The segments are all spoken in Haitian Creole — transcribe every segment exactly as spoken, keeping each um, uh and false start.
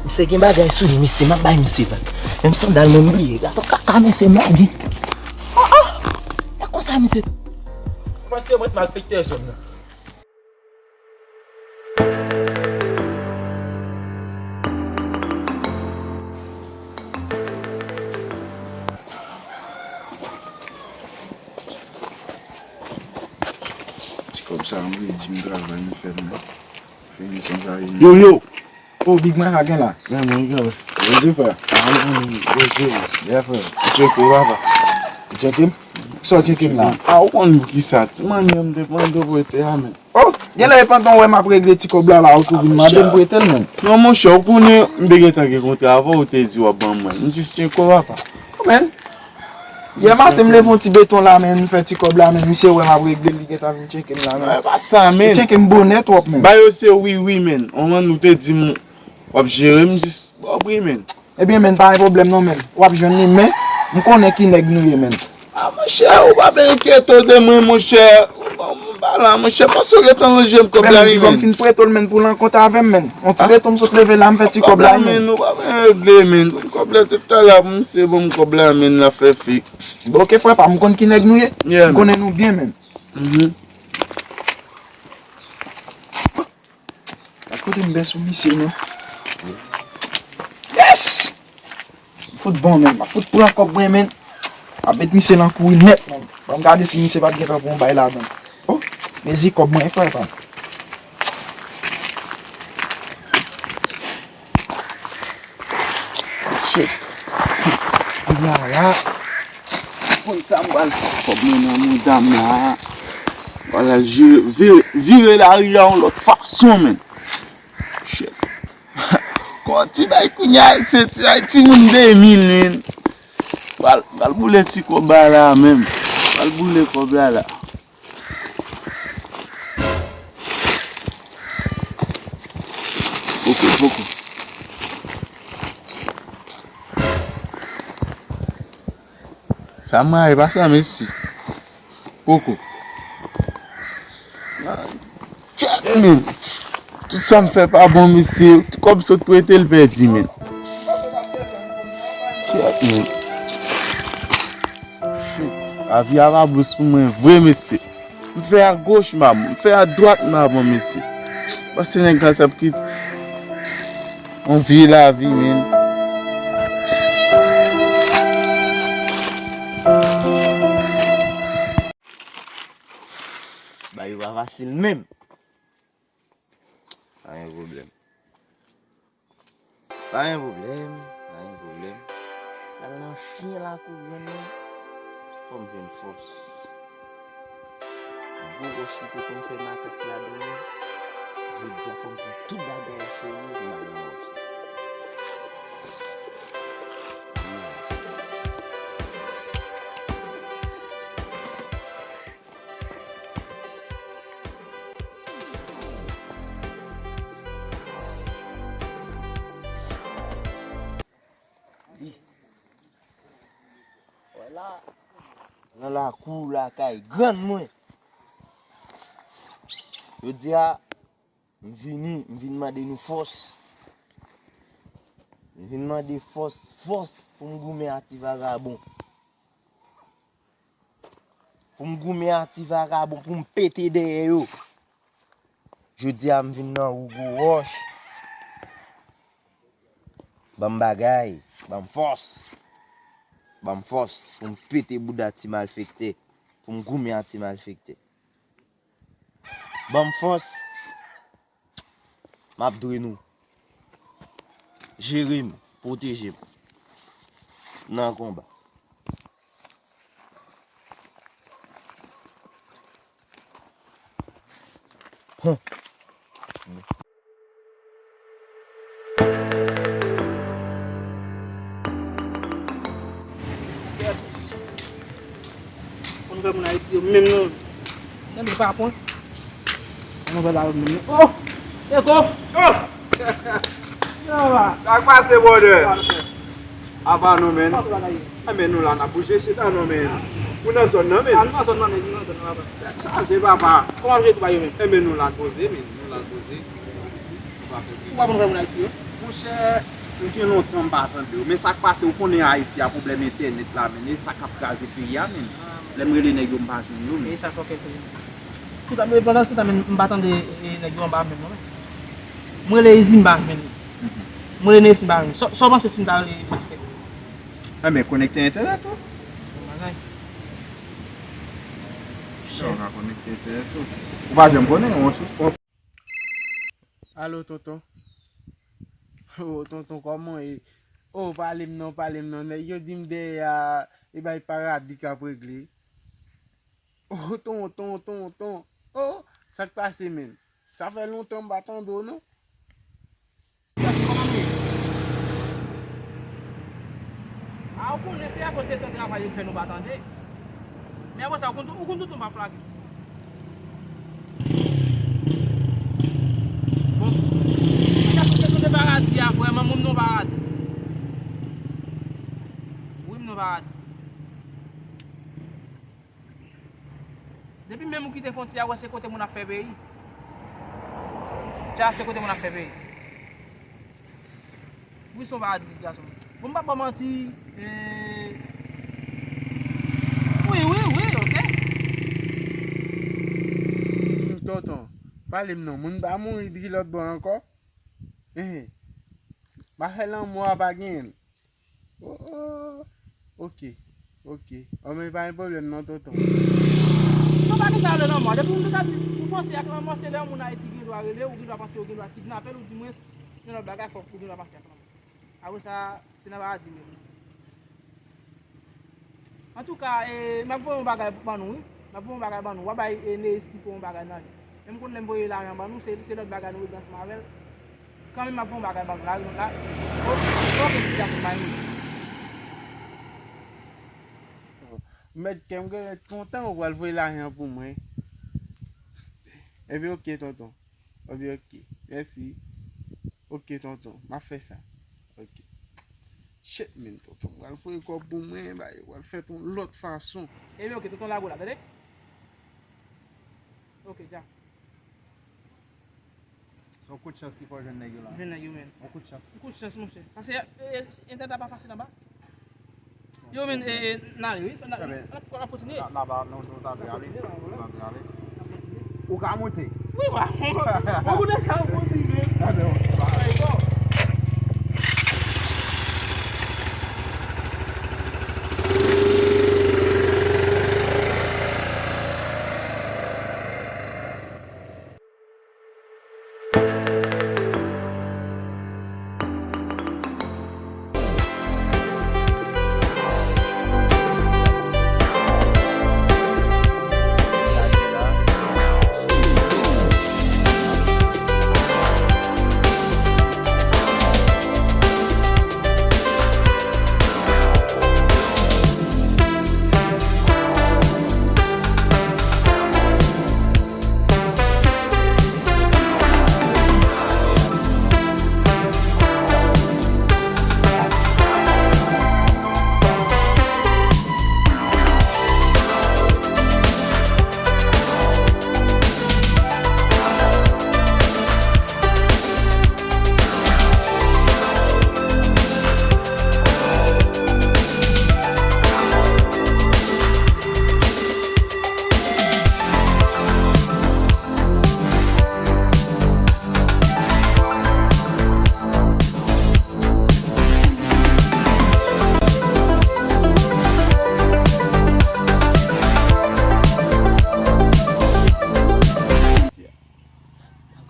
Misye gen bagay sou li, mesye, m ap bay misye la. Menm sandal mwen m bliye. Gato kaka, mesye, m lage. Oh, oh! E konsa, mesye. Kòmanse mwen malfektè zòn nan. Ti kòb sa, m vle di m travay, m fè l, men. Fè li san sa, yo, yo! Oh, Big Mike, a gen la. Nan, mwen, gras. Bonjou, frè. Ah, bonjou, bonjou. Yeah, frè. Ou tcheke, papa? Ou tcheke m? Sa w tcheke m la? Ah, ou konn poukisa? Ti mannyè m te mande w prete a, men. Oh, genlè e pandan w wè m ap regle ti kòb la, la, ou tou vin mande m prete l, men. Non, monchè, ou konnen m te gentan gen kontra avè w, ou te di w ap ban mwen. M jis gen kòb, papa. Oh, men. Yè maten, m leve yon ti beton la, men, m fè ti kòb la, men, misye wè m ap regle l, li gentan vin tcheke m la, men. E pa sa, men. Li tcheke m bonè twòp, men. Ba yo se wi, wi, men. Ou konn ou te di m w ap jere m jis ba w pri, men. Ebyen, men, pa gen pwoblèm non, men. W ap jwenn li, men m konnen ki nèg nou ye, men. Ah, monchè, ou pa byen enkyete w de mwen, monchè. Ou pa, ou pa la, monchè. Panse w gentan lonje m kòb la, wi, men. M fin prete w l, men, pou l an kont avè m, men. Yon ti beton m sot leve la, m fè ti kòb la, wi, men. Ou pa byen regle, men. Kòb la, tout talè, misye ban m kòb la, men, l ap fè fake. Bon, oke, frè pa m, m konn ki nèg nou ye. M konnen nou byen, men. Gad kote m bè sou misye, men. Yes! M fout bon, men. M ap fout pran kòb mwen, men. M ap met misye nan kouri nèt, men. Ban m gade si misye pa t gentan pran yon bay ladan. Oh, mezi kòb mwen, frè pa m. Shit. Kounye a la, konn sa m pral fè. Kòb mwen nan mouda m la. M pral al jere, vire, vire lari a yon lòt fason, men. Shit. Kòb ti bay kounye a, se ti bay timoun de mil, men. Pral, pral boule ti kòb la la, menm. Pral boule kòb la la. Poko, poko. Sa mare pa sa, mesye. Poko. Tchèt, men. Tout sa m fè pa bon, mesye. Tout kòb sot prete l pèdi, men. Tchèt, men. Lavi a pa bous pou mwen vre, mesye. M fè a goch, m ap bon. M fè a dwat, m ap bon, mesye. Paske nèg la t ap kit yon vye lavi, men. Bagay yo pa fasil menm. Pa gen pwoblèm. Pa gen pwoblèm, pa gen pwoblèm. Al nan ansyen lakou grann mwen. Fò m jwenn fòs. Gwo wòch li te konn fè makak ladan l. Jodi a fò m pran tout bagay o serye pou m al nan wòch sa. Nan lakou lakay grann mwen. Jodi a, m vini, m vin mande nou fòs. M vin mande fòs, fòs pou m goumen ak ti vagabon. Pou m goumen ak ti vagabon, pou m pete dèyè yo. Jodi a, m vin nan wougo wòch. Ban m bagay, ban m fòs. Ban m fòs pou m pete bouda ti malfektè, pou m goumen ak ti malfektè. Ban m fòs. M ap dwe nou. Jere m, pwoteje m nan konba. Huh. Konn fè moun Ayiti yo menm non. Nan li pa pon. Konn fè la yo menm non. Oh! Eko! Oh! Yo, ba. Sa k pase, brother? Apa nou, men? Apa bagay yo? Enben, nou la, n ap bouje chita non, men. Ou nan zòn nan, men? Ah, nou nan zòn nan, men, nou nan zòn nan, papa. Tèt chaje, papa. Kòman ap jwe tou ba yo menm? Enben, nou la poze, men. Nou la poze. Ou pa konn vrè moun Ayiti yo? Monchè, m gen lontan m pa tande w. Men sa k pase, ou konnen Ayiti a, pwoblèm entènèt la, men e sa k ap kraze peyi a, men. Lè m rele nèg yo, m pa jwenn yo, men. E sa fè w kèk peyi. Tout a, men pandan se tan, men m pa tande, e, nèg yo anba menm non, men. M rele Easy, m pa jwenn li. M rele Nessie, m pa jwenn li. Sa, sa w panse si m ta rele Master? Enben, konekte entènèt ou. Bon bagay. Ou ka konekte entènèt ou. Ou pa janm konnen, yon sous. Alo, tonton. Oh, tonton, kòman w ye? Oh, pale m non, pale m non. Nèg yo di m dèyè a, e bay paradi k ap regle. Oh, tonton, tonton. Oh, sa k pase menm? Sa fè lontan m pa tande w, non. Kòman w ye? A, ou konnen se akoz de tan travay yo fè nou pa tande. Men apre sa, ou konn, ou konn tout tan m ap lage. Bon. Mwen ta sou kesyon de paradi a, vrèman, mwen m nan paradi. Wi, m nan paradi. Depi menm ou kite fwontyè a, ou wè se kote moun ap fè peyi. Dja se kote moun ap fè peyi. Wi, se yon paradi, ti gason. Bon, m p ap ba w manti. E, wi, wi, wi, oke. Tonton, pale m non. Moun pa mouri di lòt bò ankò? Enhen. Pa fè lanmò a pa genyen. Oh, oh. Oke, oke. Bon, men pa gen pwoblèm non, tonton. Non, pa gen sa rele lanmò. Depi moun ta di, ou panse ak lanmò, se lè yon moun Ayiti gen dwa rele w, ou gen dwa panse yo gen dwa kidnape l, ou di mwens, gen lòt bagay, fòk ou gen dwa panse ak lanmò. Apre sa, se nan paradi menm. Antouka, e, m ap voye yon bagay ban nou, wi. M ap voye yon bagay ban nou. W a bay, e, Neis pou yon bagay nan li. Men m konn lè m voye lajan ban nou, se, se lòt bagay nou regle ansanm avè l. Kanmenm, m ap voye yon bagay ban nou la, la. O, oke, ti gason, bay nou. Mèt kè m genlè kontan ou pral voye lajan pou mwen. Ebyen, oke, tonton. Ebyen, oke. Mèsi. Oke, tonton. M ap fè sa. Oke. Shit, men, tonton, m pral voye kòb pou mwen, bay, yo pral fè t yon lòt fason. Ebyen, oke, tonton, lage w la, tande? Oke, dja. Se yon kout chans ki fè w jwenn nèg yo la. Jwenn nèg yo, men. Yon kout chans. Yon kout chans, monchè. Paske, e, e, entènèt la pa fasil anba. Yo, men, e, e, n ale, wi. N a, n a, n a kontinye. N a, n a ba, nou, nou ta dwe ale. Nou ta dwe ale. Ou ka monte. Wi, wa. Ou konnen sa, ou kontinye. Pa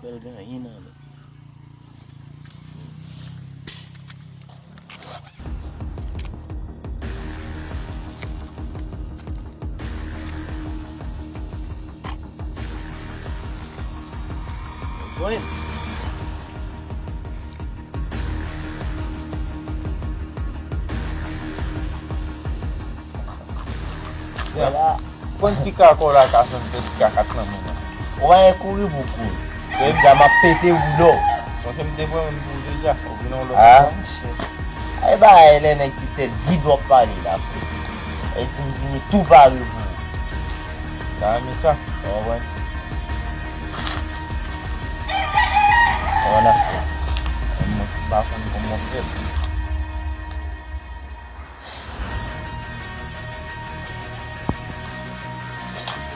kwè l gen anyen nan li. Bon. Vwala. Pran ti kako la ka santi ti kakat nan men mwen. Ou pa gen kouri pou kouri. Se di a m ap pete woulo. Sonje m te pran youn pou ou deja. Ou vin yon lòt fwa. Ay bagay lè nèg ki tèt vid w ap pale la. E di m vini tou pare pou ou. Sa renmen sa. Ou konprann? Ou konn ap fè. Atann kòm mwen fè.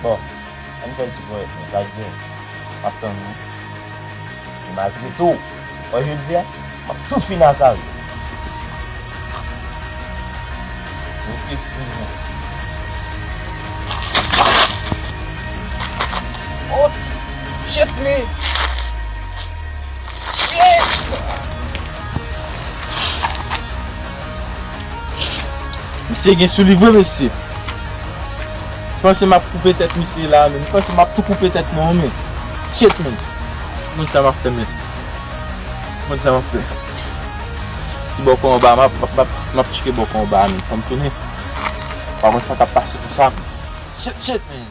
Bon, ann fè ti ponyèt mwen, sa k gen. M ap tann nou. E malgre tou, wè jodi a, m ap tou fini ak Ari. Ok, fini. Oh, shit, man. Shit. Misye gen sou li vre, mesye. M panse m ap koupe tèt misye la, men m panse m ap tou koupe tèt mwen, men. Shit, men. Moun sa m ap fè, men. Moun sa m ap fè. Ti bòkò anba, m ap, m ap, m ap, m ap tcheke bòkò anba, men. Fò m tounen. Pa konn sa k ap pase pou sa. Shit, shit, men.